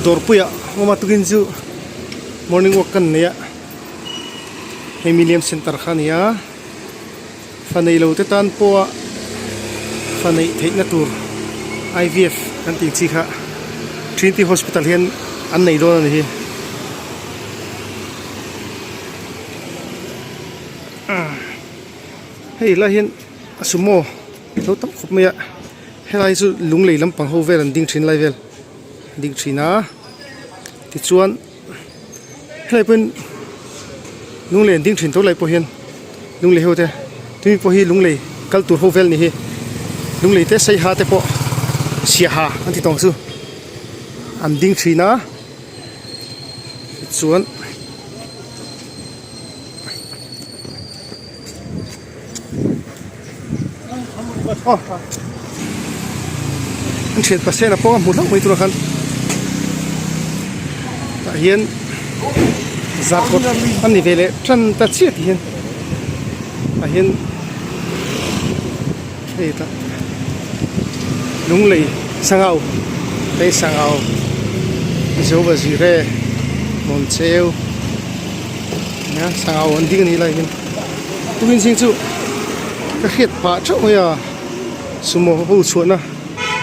Dawrpuiah awm a tukin chu morning walk kan nei a hei miliam center kha a ni a fa nei lo te tan pawha fa neih theihna tur I_V_F kan tih chi kha Trinity hospital hian an nei dawn a ni hi. Hei lai hian a sumo lo tam khawp mai a helai chu lunglei lampang ho vel an ding thin lai vel an ding thin a tichuan helai pawhin lunglei an ding thin tho lai pawh hian lunglei ho te tui pawh hi lunglei kal tur ho vel a ni hi lunglei te saiha te pawh siaha an ti tawng chu an ding thin a tichuan. Aw an thian pasena pawh a hmu hlauh mai turah khan tah hian zarkawt a ni ve leh tan ta chiah tih hian tah hian hei tah lunglei sangau hei sangau zova zire rawn cheu nia sangau an ding a nih lai hian tukin zing chu ka hriat pah theuh mai a sumo ho chhuahna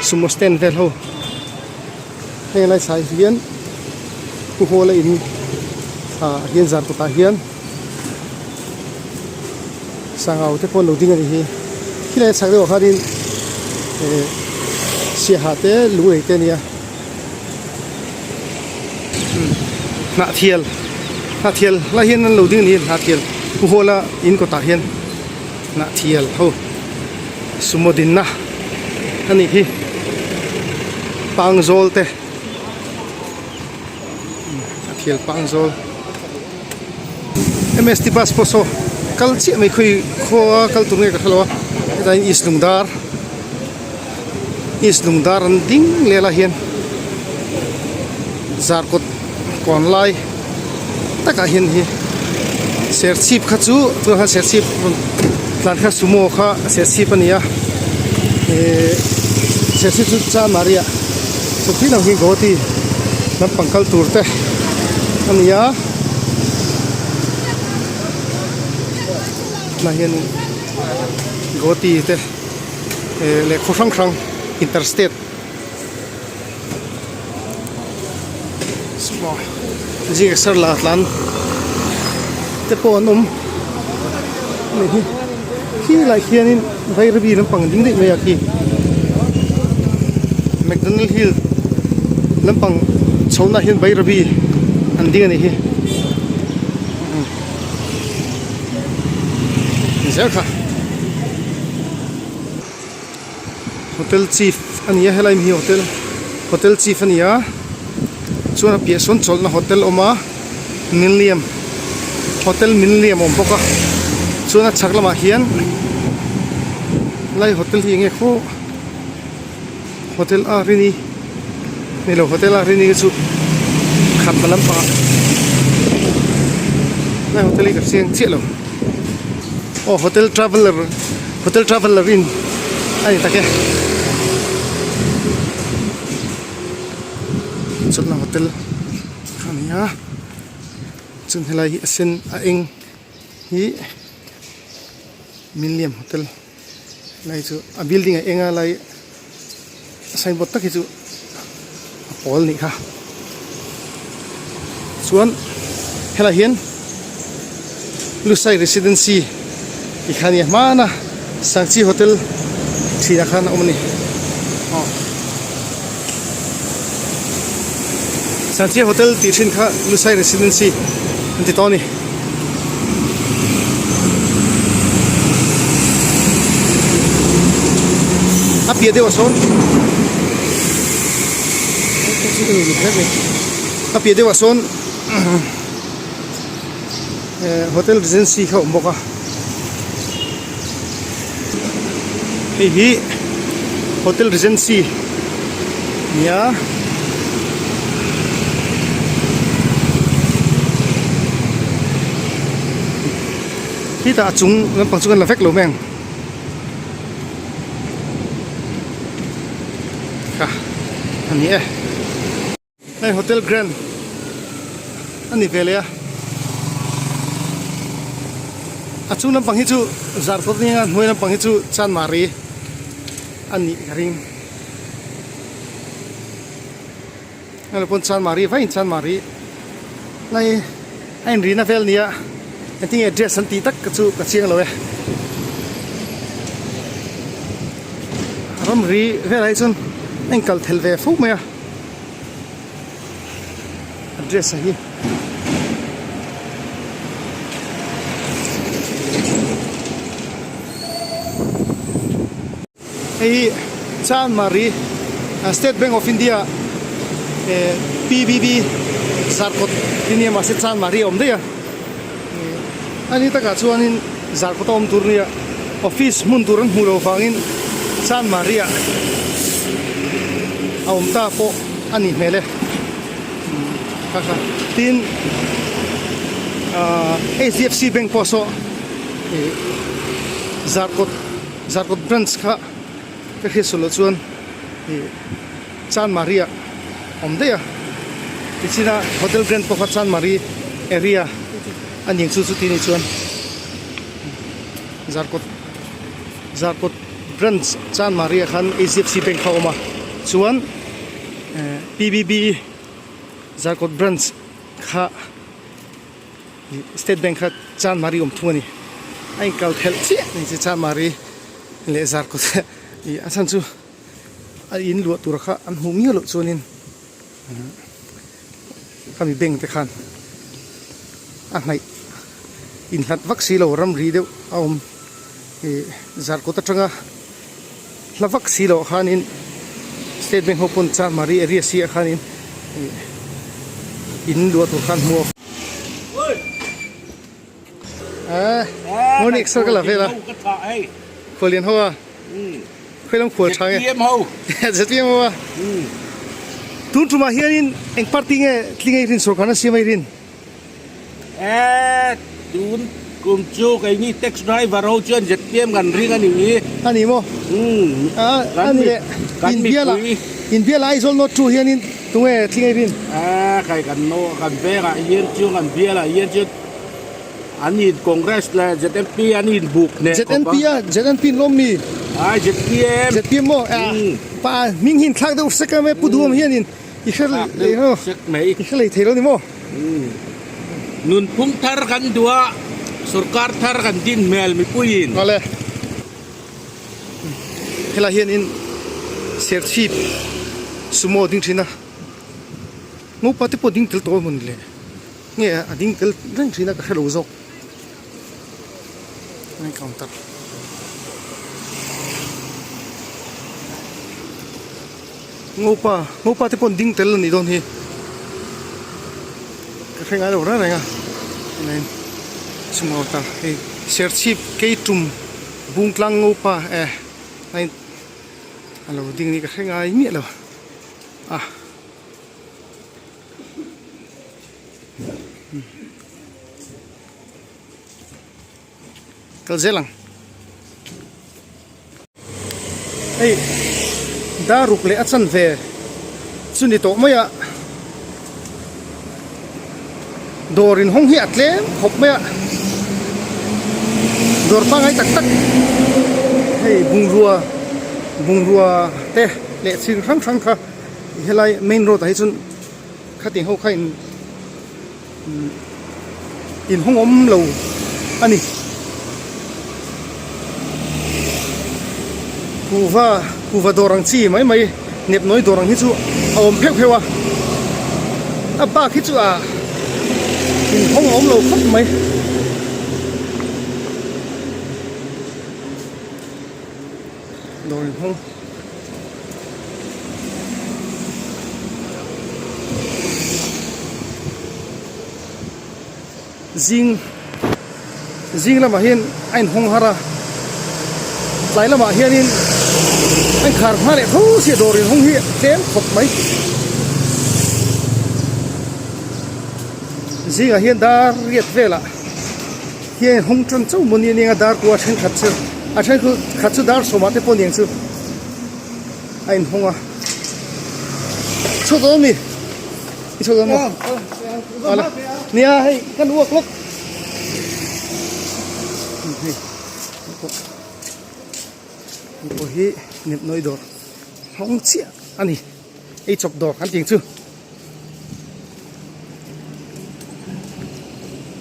sumo stand vel ho heng lai chhai hian pu hawla in ah hian zan kawtah hian. Sangau te pawh an lo ding a ni hi khilai a chhak deuh ah khanin eh siaha te lunglei te a nia hnahthial hnahthial lai hian an lo ding a ni hnahthial pu hawla in kawtah hian hnahthial ho sumo dinna a nih hi pangzawl te hnahthial pangzawl. M_S_T bus pawh saw kal chiah mai khawi khaw a kal tur nge ka hrelo a hetah hian east lungdar east lungdar an ding leh lai hian zarkawt kawn lai takah hian hi serchhip kha chu tunah khan serchhip rawn tlan kha sumo kha serchhip a ni a ihh serchhip chu chanmari ah chutih lam hi guwahati lampang kal tur te a ni a tunah hian guwahati te eh leh khaw hrang hrang inter state zing ah sarla tlan te pawh an awm a nih hi khilaiah khianin bairabi lampang ding daih mai a khi macdonald hill lampang chhohna ah hian bairabi an ding a nih hi zel kha. Hotel chief a ni a helai mi hi hotel hotel chief a ni a chuan a piah sawn chawlhna hotel a awm a Milliam hotel Milliam a awm bawk a chuan a chhak lamah hian helai hotel hi enge khaw hotel Arini ni lo hotel Arini chu khatna lampangah helai hotel hi ka chiang chiah lo. Aw hotel traveller hotel traveller inn a ni tak e chawlhna hotel kha a ni a chuan helai hi a sen a eng hi milliam hotel lai chu a building a eng a lai signboard tak hi chu a pawl a nih kha chuan helaiah hian Lusai Residency tih kha a ni a hmana Sangchi hotel thinah khan a awm a ni aw Sangchi hotel tih thin kha Lusai Residency an ti tawh a ni. A piah deuh ah sawn a piah deuh ah sawn eh hotel regency kha a awm bawk a hei hi hotel regency a ni a. Khitah a chung lampang chu kan la vek lo mai ang kha a ni e. Hei hotel grand a ni ve leh a a chung lampang hi chu zarkawt nia hnuai lampang hi chu chanmari a nih ka ring hei pawn chanmari vaiin chanmari lai a inrina vel nia engtin nge dress an tih tak chu ka chiang lo e ramri velah hi chuan a inkal thelh ve fo mai a. A dress a hi hei hi Chanmari State Bank of India eh P B B Zarkawt hi nia mahse Chanmari a awm daih a a ni takah chuanin Zarkawt a awm tur nia office hmun tur an hmuh loh vangin Chanmari ah a awm ta pawh a nih hmel e kha kha tin ahh H D F C bank pawh saw ih Zarkawt Zarkawt branch kha ka hriat sual loh chuan ih Chanmari ah awm daih a tichina hotel grand pawh kha Chanmari area a ning chu chuti ni chuan Zarkawt Zarkawt branch Chanmari ah khan H D F C bank kha a awm a chuan eh P B B Zarkawt branch kha State bank kha Chanmari awm thung a ni a inkal thelh chiah a ni chu Chanmari leh Zarkawt ih a chhan chu. A in luah tur kha an hmuh miau loh chuanin khami bank te khan a hnaih inhlat vak si lo ramri deuh a awm ih zarkawt atanga hla vak si loh khanin state bank ho pawn chanmari area si ah khanin ih in luah tur kha an hmu a. Morning sir ka la vel a khuallian ho a khawilam khual tha nge ZPM ho ZPM ho a tun tumah hianin eng party nge tling ei rin sorkar na siam ei rin e tun kum chu keini taxi driver ho chuan ZPM kan ring a ni a ni maw a ni leh inbial ah inbial ah Aizawl North 2 hianin tunge tling ei rin e khai kan kan vengah hian chu kan bialah hian chuan An in Congress leh ZNP an in buk hneh khawp a. ZNP a ZNP an lawm mi? Ai ZPM. ZPM maw? Pa hming hi in thlak deuh sek a mai Pu Duhawm hian in i hre lei ho sek mai. I hre lei thei lo ni maw? Nunphung thar kan duh a, sorkar thar kan din hmel mipuiin. Awle. Helai hian in Serchhip sumo ding thin a. Ngopa te pawh ding tel tawh emaw ni le. Nge a ding tel reng thin a ka hrelo zawk a counter ngopa ngopa te pawh an ding tel a nih dawn hi ka hre ngai lo reng reng a tunah sumo ta hei serchhip keitum bungtlang ngopa e a in a lo ding ni ka hre ngai miah lo a. Kal zel ang. Hei dar ruk leh a chan ve chu ni tawh mai a. Dawr in hawng hi a tlem khawp mai a. Dawr pangngai tak tak hei bungrua bungrua te leh thil hrang hrang kha. Helai main road ah hi chuan khati ho kha in in hawng awm lo a ni. Kuhva kuhva dawr ang chi mai mai nepnawi dawr ang hi chu a awm pheuh pheuh a a bak hi chu a in hawng a awm lo khawp mai. Dawr in hawng. Zing zing lamah hian a inhawng har a tlai lamah hianin a inkhar hma leh tho sia dawr inhawng hi tlem khawp mai zingah hian dar riat velah hian inhawng tan chauh maw ni ania dar kua thenkhat chu a then khat chu dar sawmah te pawh aniang chu. A inhawng a chhuak dawn a ni. I chhuak dawn maw? Ala. Nia hei kan uak lawk. Hei. Hei pawh hi nepnawi dawr hawng chiah a ni. Ei chawp dawr kan tih ang chu.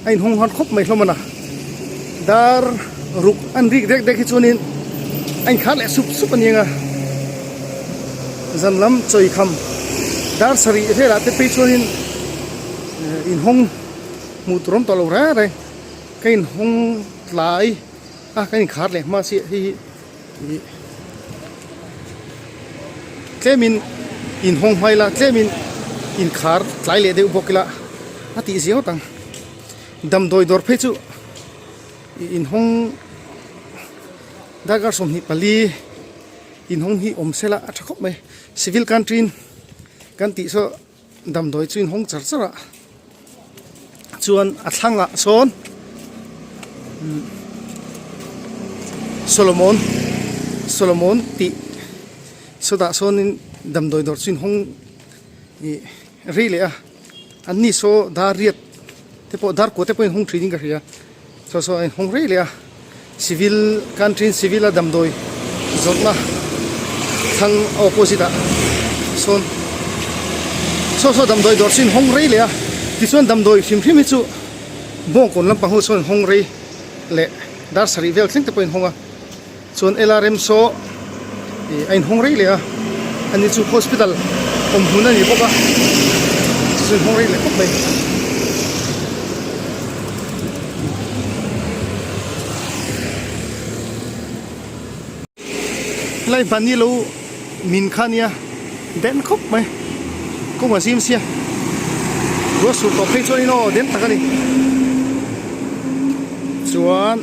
A inhawng har khawp mai hlawm a na. Dar ruk an rik dek dek hi chuanin a inkhar leh sup sup a ni ang a. Zan lam chawi kham dar sarih velah te phei chuanin inhawng hmuh tur awm tawh lo reng reng. Ka inhawng tlai a ka inkhar leh hma chiah hei hi. Tlemin inhawng hmai la tlemin inkhar tlai leh deuh bawk ila a tih zia ngawt ang damdawi dawr phei chu inhawng darkar 24 inhawng hi awm sela a tha khawp mai civil country kan tih saw damdawi chu inhawng char char a chuan a thlangah sawn Solomon Solomon tih sawtah sawnin damdawi dawr chu inhawng ih rei leh a an ni saw dar riat te pawh dar kua te pawh inhawng thin in ka hria saw saw a inhawng rei leh a civil country civil a damdawi zawrhna thlang a opposite ah sawn saw saw damdawi dawr chu inhawng rei leh a tichuan damdawi hrim hrim hi chu bawngkawn lampang ho chuan inhawng rei leh dar sarih vel thleng te pawh a inhawng a chuan lrm saw ih a inhawng rei leh a ani chu hospital awm hmun a ni bawk a chu chu inhawng rei leh khawp mai. Helai hmanni lo min kha nia den khawp mai kawng a zim sia ruah sur tawh phei chuanin aw den tak a ni chuan.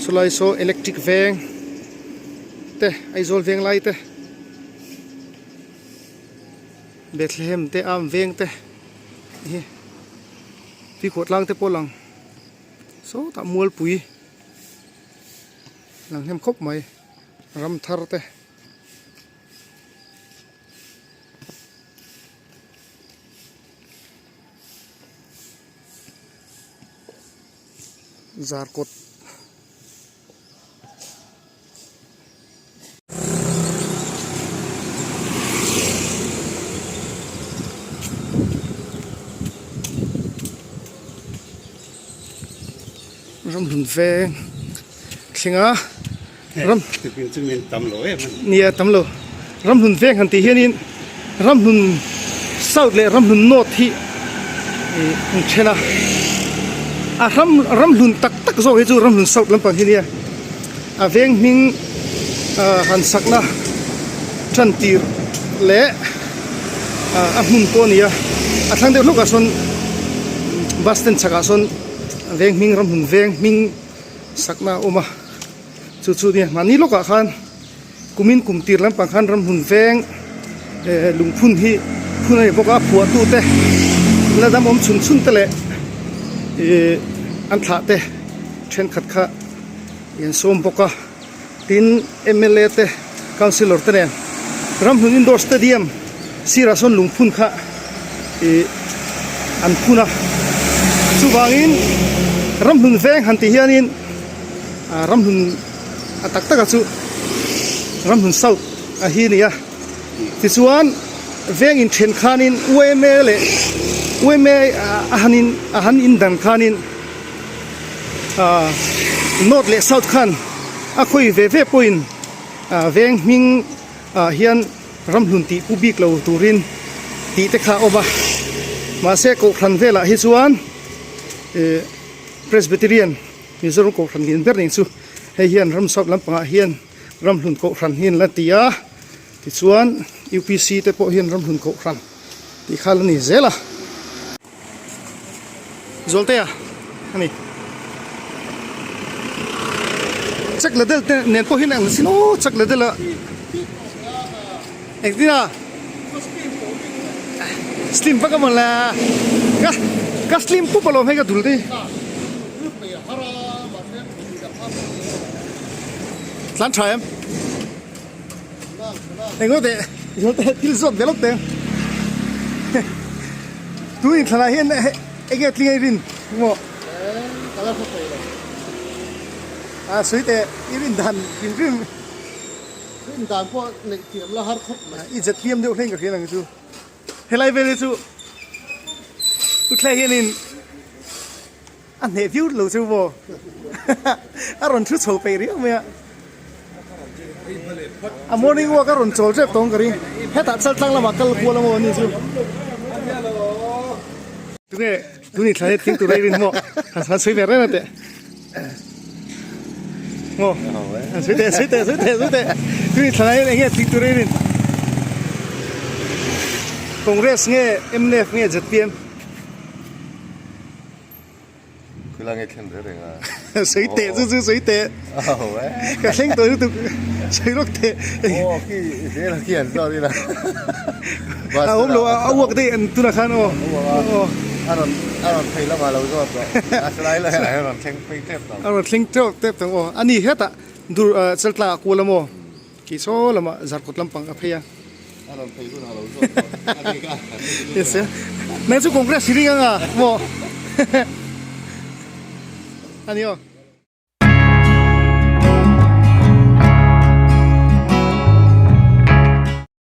Chulai saw electric veng te Aizawl veng lai te Bethlehem te am veng te hi tuikhuah tlang te pawh lang sawtah mualpui lang hnem khawp mai ram thar te. Zarkawt. Ramhlun veng thleng a ram nia tam lo ramhlun veng han tih hianin ramhlun south leh ramhlun north hi ih an then a a ram ramhlun tak tak zawk hi chu ramhlun south lampang hi nia a veng hming ah han sakna tan tir leh ah a hmun pawh a ni a a thlang deuh hlawkah sawn bus stand chhakah sawn veng hming ramhlun veng hming sakna a awm a chu chu nia mahni lawkah khan kumin kum tir lampang khan ramhmun veng eh lungphun hi phun a ni bawk a phuahtu te la dam awm chhun chhun te leh ih an thlah te thenkhat kha an sawm bawk a tin mla te councillor te nen ramhlun indoor stadium sirah sawn lungphun kha ih an phun a chuvangin ramhlun veng han tih hianin ah ramhlun a tak taka chu ramhlun south a hi a ni a tichuan veng inthen khanin yma leh yma a han in a han indan khanin ah north leh south khan a khawi ve ve pawhin ah veng hming ah hian ramhlun tih pu bik lo turin tih te kha a awm a mahse kohhran velah hi chuan eh presbyterian Mizoram kohhran lian ber ning chu hei hian ram south lampangah hian ramhlun kohhran hi an la ti a tichuan upc te pawh hian ramhlun kohhran tih kha la ni zel a. Zawltea a ni. Chak la del te nen pawh hian ang sin aw chak la del a engtin a slim vak a mawn le ka ka slim pup alawm hei ka dul te hi. Tlan tha em? Eng ngawt teh, thil zawt ve lawk teh. Tun inthlanah hian enge tling a i rin maw? Ka la hre thei lo. A sawi teh i rin dan hrim hrim. Rin dan pawh neih thiam la har khawp mai. I zet hliam deuh hlein ka hria ang chu. Helai vel hi chu Uthlai hianin a hneh viau lo cheu maw? A rawn thu chho peih riau mai a. A morning walk a rawn chawl tep tawng ka ring. Hetah chaltlang lamah kal kual a maw ani chu. Tunge tuni thla he thing tur a i rin maw? Han sawi ve reng a teh. Maw? Han sawi teh, sawi teh, sawi teh, sawi teh. Tuni thla hian enge thing tur a i rin? Congress nge mnf nge zpm? Khilai nge thlen reng reng a. Sawi teh chu chu sawi teh. Ka thleng tawh lutuk sawi rawk teh. Aw khi zel a khi an zawt ila. A awm lo a uak daih an tunah khan aw. Aw a rawn a rawn phei lamah lo zawt tawh. A silai lai ah hian a rawn thleng phei tep tawh. A rawn thleng teuh tep tawh aw. Ani hetah dur cheltla ah kual a maw? Kei saw lamah zarkawt lampang a phei a. A rawn phei hunah lo zawt tawh. A dik a. Yes e. Nang chu Congress i ring anga maw? Ani aw.